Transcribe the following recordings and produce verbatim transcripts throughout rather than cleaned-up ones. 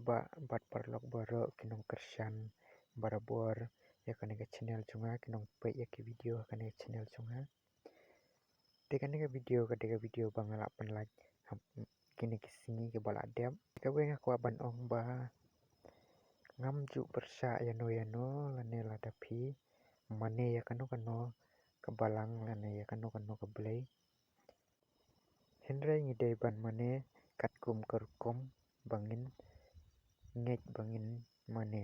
Ba bad paralok baroh ki nongkyrshan barabor ïa kane ka channel jong nga, ki nongpeit ïa ki video ha kane ka channel jong nga. Te kane ka video ka dei ka video ba nga lah pynlait ha kine ki sngi kiba la dep. Kawei nga kwah ban ong ba ngam ju pyrshah ïano ïano lane lada phi mane ïa kano kano ka balang lane ïa kano kano ka blei. Hynrei ngi dei ban mane katkum ka rukom ba ngin ngeit, ba ngin mane.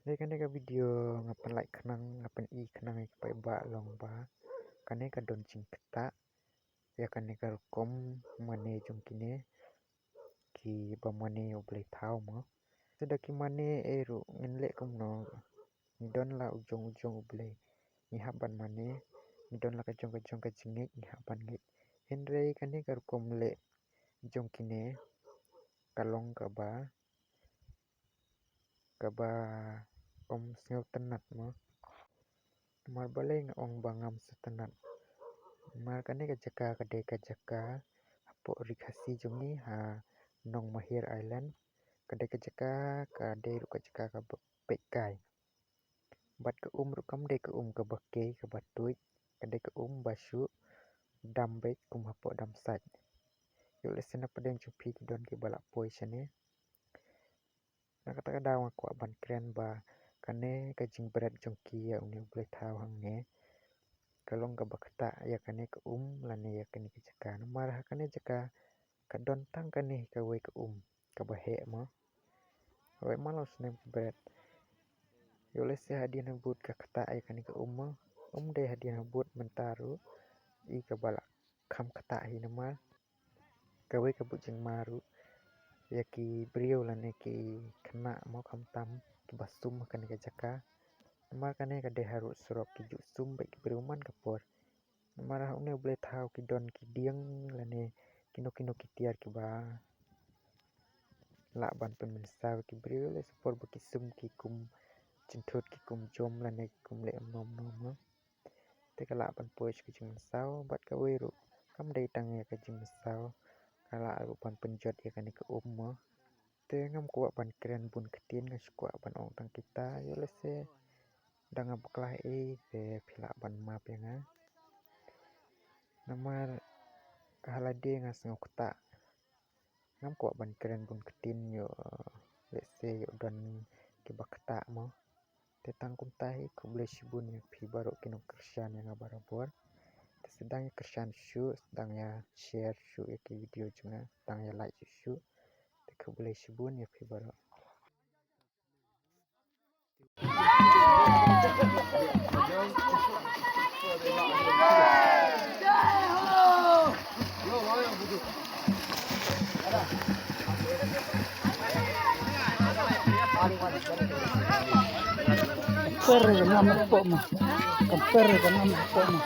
Dei kane ka video nga pynlait khnang, nga pyni khnang ïa ki paidbah long ba kane ka don jingktah ïa kane ka rukom mane jong kine kiba mane ïa u blei thaw mo. Te da ki mane ei ruh ngin leh kumno? Ngi don la u jong u jong u blei ngi hap ban mane, ngi don la ka jong ka jong ka jingngeit ngi hap ban ngeit. Hynrei kane ka rukom leh jong kine ka long kaba, kaba ym sngewtynnat mo. Namar balei nga ong ba ngam sngewtynnat? Namar kane ka jaka ka dei ka jaka hapoh Ri Khasi jong ngi ha Nongmahir Island. Ka dei ka jaka, ka dei ruh ka jaka kaba peit kai. Bad ka um ruh kam dei ka um kaba kei kaba tuid, ka dei ka um ba shu dam beit kum hapoh dam sait. Ïoh lehse na pdeng jong phi ki don kiba la poi shane. Na kata ka daw nga kwah ban kren ba kane ka jingbret jong ki ïa une u blei thaw hangne ka long kaba ktah ïa kane ka um lane ïa kane ka jaka. Namar ha kane jaka ka don tang kane kawei ka um kaba heh mo. Hawei, malu snem ka bret. Ïoh lehse hadien habud ka ktah ïa kane ka um mo. Um dei hadien habud mynta ruh i kaba la kham ktah hi namar kawei ka bud jingma ruh ïa ki briew lane ki khynnah mo khamtam kiba sum ha kane ka jaka. Namar kane ka dei harud surok ki ju sum bad ki briew man ka por. Namar ha une u blei thaw ki don ki dieng lane kino kino ki tiar kiba lah ban pynmynsaw ki briew lehse por ba ki sum ki kum jynthut ki kum jom lane ki kum leh mno mno mo. Te ka lah ban poi sha ka jingmynsaw bad kawei ruh kam dei tang ïa ka jingmynsaw, ka lah ruh ban pynjot ïa kane ka um mo. Te ngam kwah ban kren bun ktien, nga shu kwah ban ong tang kita. Ïoh lehse da nga bakla ei te phi lah ban map ïa nga. Namar ha lade nga sngew ktah. Ngam kwah ban kren bun ktien ïoh lehse ïoh don kiba ktah mo. Te tang kumta hi, khublei shibun ïa phi baroh ki nongkyrshan ïa nga barabor. Te sdang ïa kyrshan shuh, sdang ïa share shuh ïa ki video jong nga, sdang ïa like shuh shuh. Te khublei shibun ïa phi baroh. Kper ka ngam hapoh ma. Kper ka ngam hapoh ma.